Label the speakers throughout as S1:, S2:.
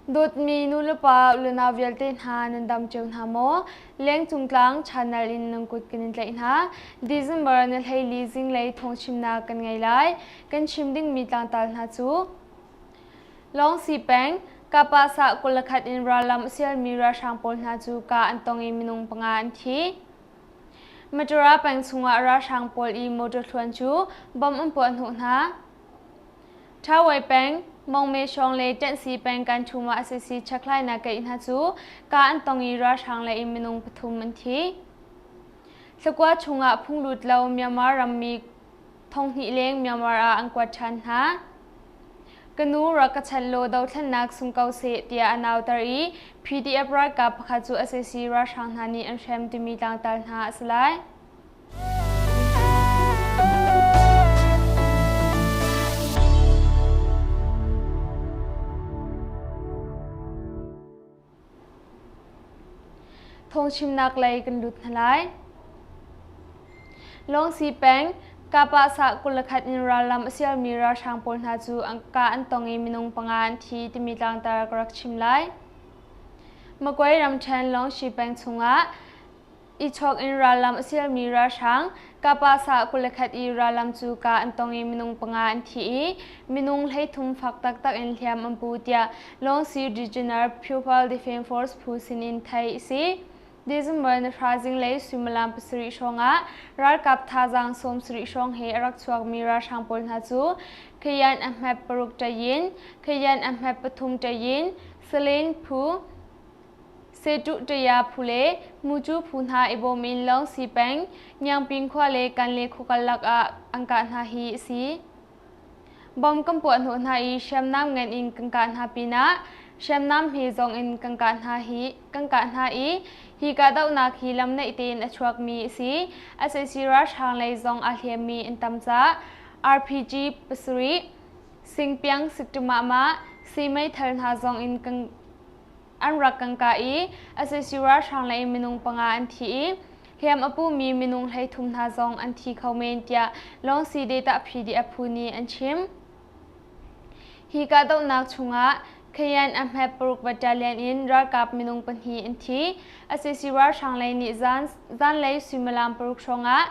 S1: Dawtmi nulepa unau vialte hna nan dam cio hna maw? Lengcung tlang channel in nan kut kan in tlaih hna. December ni 14 zinglei thawngchimnak kan ngei lai. Kan chim dingmi tlangtal hna cu Lawngsi peng, Kapasa 21 in rallam a sialmi ralhrang pawl hna cu ka an tong i minung panga an thi. Matura peng chungah ralhrang pawl i motor thluan cu bom an puah hnawh hna. Ṭhawei peng, Mongme hrawng le Ṭenhsi peng kan ṭhum ah sac chekhlainak keih hna cu ka an tong i ralhrang lei in minung pathum an thi. Thlakua chungah phunglut lo Myanmar rammi 2,000 leng Myanmar ah an kuat ṭhan hna. Ka nu rak ka chanh law dothlennak sung ko seh tiah a nauter i PDF ralkap pakhat cu sac ralhrang hna nih an hrem timi tlangtar hna a si lai. Phungchimnak lei kan lut hna lai. Lawngsi peng, Kapahsah 21 in rallam a sialmi ralhrang pawl hna cu an ka an tong i minung panga an thi timi tlangtar ka rak chim lai. Magway ramṭhen Lawngsi peng chungah I chawk in rallam a sialmi ralhrang Kapasa 21 i rallam cu ka an tong i minung panga an thi i minung 33 fak taktak in hliam an pu tiah Lawngsi Regional Pupil Defence Force phu sinin theih a si. December ni hra zinglei suimilam 7 hrawngah ralkap thazaang 70 hrawng he a rak chuakmi ralhrang pawl hna cu Khayan Ahmet paruk ṭayin, Khayan Ahmet pathum ṭayin, Salen phu, Setuh Ṭaya phu le Mucu phu hna i bawm in Lawngsi peng, Ngiangping khua le Kanle khua karlak ah an kah hna hi a si. Bom kan puah hnawh hna i hriamnam ngan in kan kah hna pinah hriamnam hme zong in kan kah hna hi kan kah hna i hi kahdohnak hi lam naih tein a chuakmi a si. Sac ralhrang lei zong aa hliammi an tam caah RPG pasarih, Singpiang sikṭumahmah, sii meithal hna zong in kan an rak kan kah i sac ralhrang lei minung panga an thi i hliam a pumi minung 33 hna zong an thi kho men tiah Lawngsi Data PDF phu nih an chim. Hi kahdohnak chungah Khayan Ahmed paruk battalion in ralkap minung pahnih an thi. Sac ralhrang lei nih zan zanlei suimilam paruk hrawngah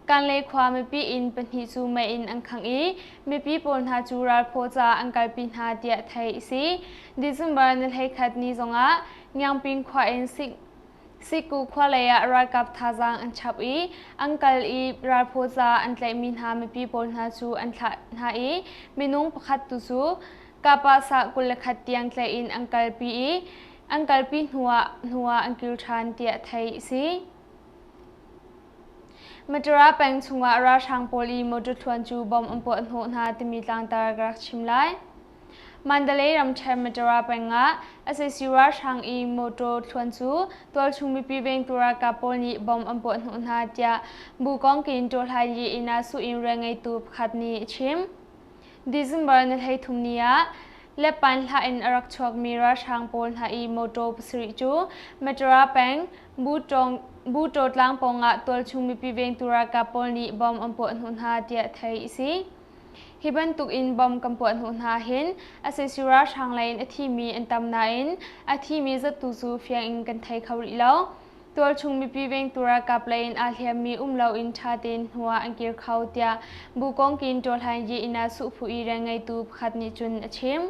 S1: Kanlei khua mipi inn pahnih cu mei in an khangh i mipi pawl hna cu ralphaw caah an kalpi hna tiah theih a si. December ni 11 ni zongah Ngiangping khua in Siku khua lei ah ralkap thazaang an chap i an kal i ralphaw caah an tlaihmi hna mipi pawl hna cu an thlah hna i minung pakhat tu cu Kapahsah 21 tiang tlaih in an kalpi i an kalpi hnuah an kil ṭhan tiah theih a si. Matura peng chungah ralhrang pawl i motor thluan cu bom an puah hnawh hna timi tlangtar ka rak chim lai. Mandalay ramṭhen Matura peng ah sac ralhrang i motor thluan cu tualchung mipi vengtu ralkap pawl nih bom an puah hnawh hna tiah Bukawngkin Ṭawhlai Yi inn ah suh-inn rianngeitu pakhat nih a chim. December ni 33 ni ah Lepan hlah in a rak chuakmi ralhrang pawl hna i motor pasarih cu Matura peng Butaw tlang pawngah tualchung mipi vengtu ralkap pawl nih bom an puah hnawh hna tiah theih a si. Hi bantuk in bom kan puah hnawh hna hin sac ralhrang lei in a thimi an tam nain a thimi zattu cu fiang in kan thei kho rih lo. Tualchung mipi vengtu ralkap lei in aa hliammi um loin ṭha tein hnuah an kir kho tiah Bukawngkin Ṭawlhain Yi inn ah suhphu i rianngeitu pakhat nih cun a chim.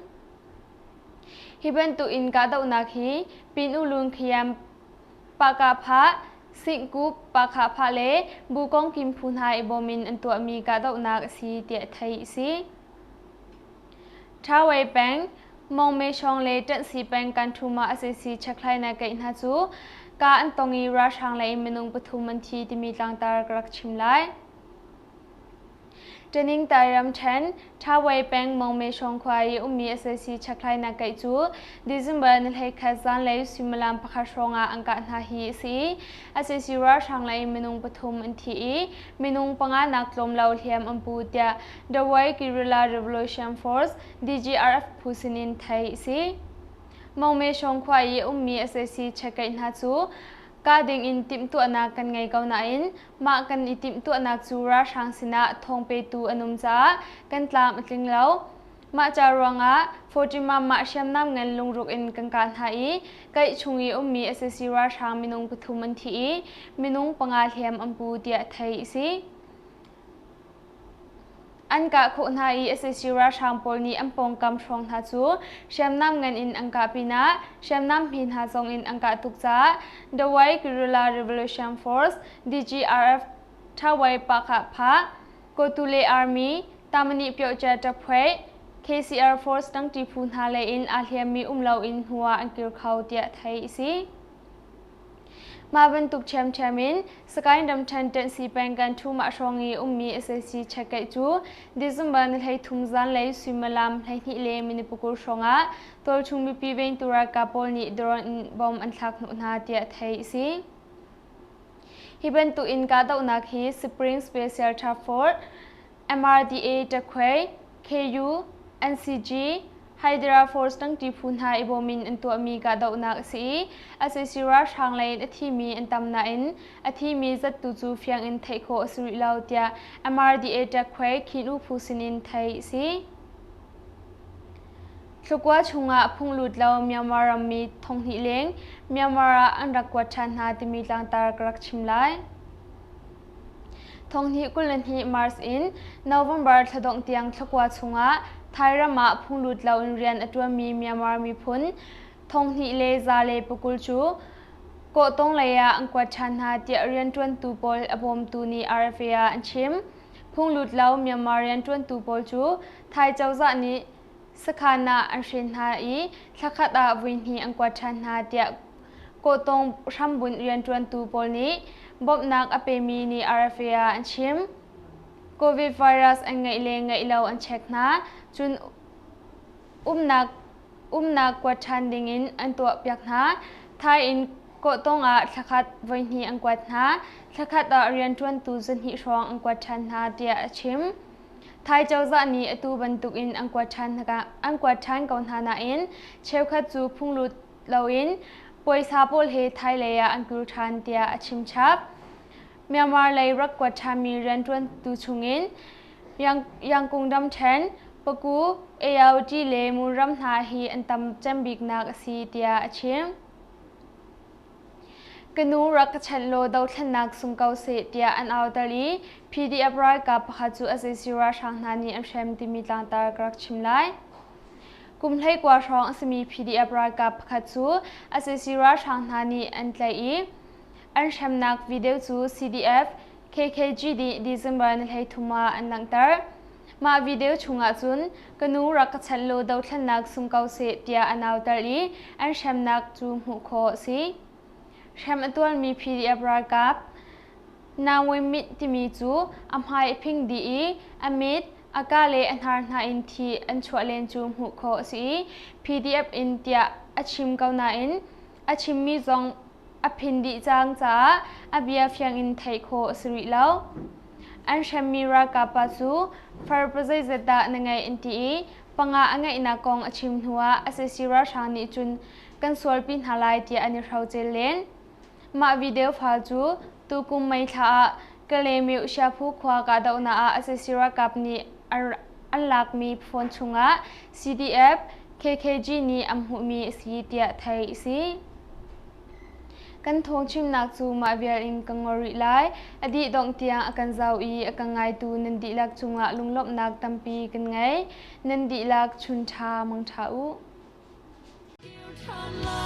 S1: Hi bantuk in kahdohnak hi Pin U Lun Khiam Pahkahphah, Singkup Pahkhahphah le Bukawngkin phu hna i bawm in an tuahmi kahdohnak a si tiah theih a si. Ṭhawei peng, Mongme hrawng le Ṭanhsi peng kan ṭhumah sac chekhlainak keih hna cu ka an tong i ralhrang lei minung pathum an thi timi tlangtar ka rak chim lai. Ṭaningtai ramṭhen, Ṭhawei peng Mongme hrawng khua i ummi sac chekhlainak keih cu December ni 11 zanlei suimilam pakhat hrawngah an kah hna hi a si. Sac ralhrang lei minung pathum an thi i minung panga nak tlawm lo hliam an pu tiah Dawei Guerrilla Revolution Force DGRF phu sinin theih a si. Mongme hrawng khua i ummi sac chekkeih hna cu kah ding in timhtuahnak kan ngei ko nain mah kan i timhtuahnak cu ralhrang sinah thawng petu an um caah kan tlam a tling lo. Mah ca ruangah Fatima mah hriamnam ngan lungruk in kan kah hna i kaih chung i ummi sac ralhrang minung pathum an thi i minung panga hliam an pu tiah theih a si. An kah khawh hna i sac ralhrang pawl nih an pawngkam hrawng hna cu hriamnam ngan in an kah pinah hriamnam hme hna zong in an kah tuk caah Dawai Guerrilla Revolution Force DGRF Thawai Pahkhah Phah Kotule Army Tamani Pyohcia Ṭaphuai KCR Force tangṭi phu hna lei in aa hliammi um loin hnu ah an kir kho tiah theih a si. Mah bantuk ṭhiamṭhiam in Sagaing ramṭhen Ṭenhsi peng Ganṭhu-mah hrawng i ummi sac checkkeih cu December ni 13 zanlei suimilam 12 le minute 20 hrawngah tualchung mipi vengtu ralkap pawl nih drone in bomb an thlak hnawh hna tiah theih a si. Hi bantuk in kahdohnak hi Spring Special Task Force MRDA Ṭakhuai, KU, NCG, Hydra Force tangṭi phu hna i bawm in an tuahmi kahdohnak a si i sac ralhrang lei in a thimi an tam nain a thimi zat tu cu fiang in theih khawh a si rih lo tiah MRDA Ṭakhuai Khin-U phu sinin theih a si. Thlukua chungah phunglut lo Myanmar rammi thonghnih leng Myanmar ah an rak kuat ṭhan hna timi tlangtar ka rak chim lai. Thonghnih 22 March in November thladongh tiang thlakua chungah Thai ram ah phunglut loin rian a ṭuanmi Myanmar miphun thonghnih le 120 cu kawhtawng lei ah an kuat ṭhan hna tiah rianṭuantu pawl a bawmtu nih RFA ah an chim. Phunglut lo Myanmar rianṭuantu pawl cu Thai cozah nih sakhan ah an hren hna i thlakhat ah voihnih an kuat ṭhan hna tiah kawhtawng hrambunh rianṭuantu pawl nih bawmhnak a pemi nih RFA ah an chim. Covid virus an ngeih le ngeih lo an check hna, cun umnak umnak kuat ṭhan dingin an tuahpiak hna. Thai in kawhtawng ah thlakhat voihnih an kuat hna. Thlakhat ah rianṭuantu zahnih hrawng an kuat ṭhan hna tiah a chim. Thai cozah nih atu bantukin an kuat ṭhan ko hna nain cheukhat cu phunglut loin puaisa pawl he Thai lei ah an kir ṭhan tiah a chim chap. Myanmar lei rak kuat ṭhanmi rianṭuantu chungin Yangkung ramṭhen, Paku, AOT le Munram hna hi an tam cem biknak a si tiah a chim. Ka nu rak ka chanh law dothlennak sung ko seh tiah an auter i PDF ralkap pakhat cu sac ralhrang hna nih an hrem timi tlangtar ka rak chim lai. Kum 19 hrawng a simi PDF ralkap pakhat cu sac ralhrang hna nih an tlaih i an hremnak video cu CDF KKG nih December ni 33 ah an langhter. Mah video chungah cun ka nu rak ka chanh law dothlennak sung ko seh tiah an auter i an hremnak cu hmuh khawh a si. Hrem a tuarmi PDF ralkap Nang Win Myint timi cu a hmai a phing dih i a mit, a ka le a hnar hna in thi an chuah len cu hmuh khawh a si i PDF in tiah a chim ko nain a chimmi zong a phin dih cang caah a bia fiang in theih khawh a si rih lo. An hremmi ralkap pa cu far pazeizat dah na ngeih an ti i panga a ngeihnak kong a chim hnuah sac ralhrang nih cun kan sualpi hna lai tiah an i hrocel len. Mah video file cu tukum May thla ah Kalaymyo Siaphu khua kahdohnak ah sac ralkap nih an lakmi phone chungah CDF KKG nih an hmuhmi a si tiah theih a si. Kan thawngchimnak cu mah vial in ka ngol rih lai. A dih dongh tiang a kan zau i a kan ngaitu nan dihlak cungah lunglawmhnak tampi kan ngei. Nan dihlak chun ṭha mang ṭha u.
S2: Kir ṭhan lai.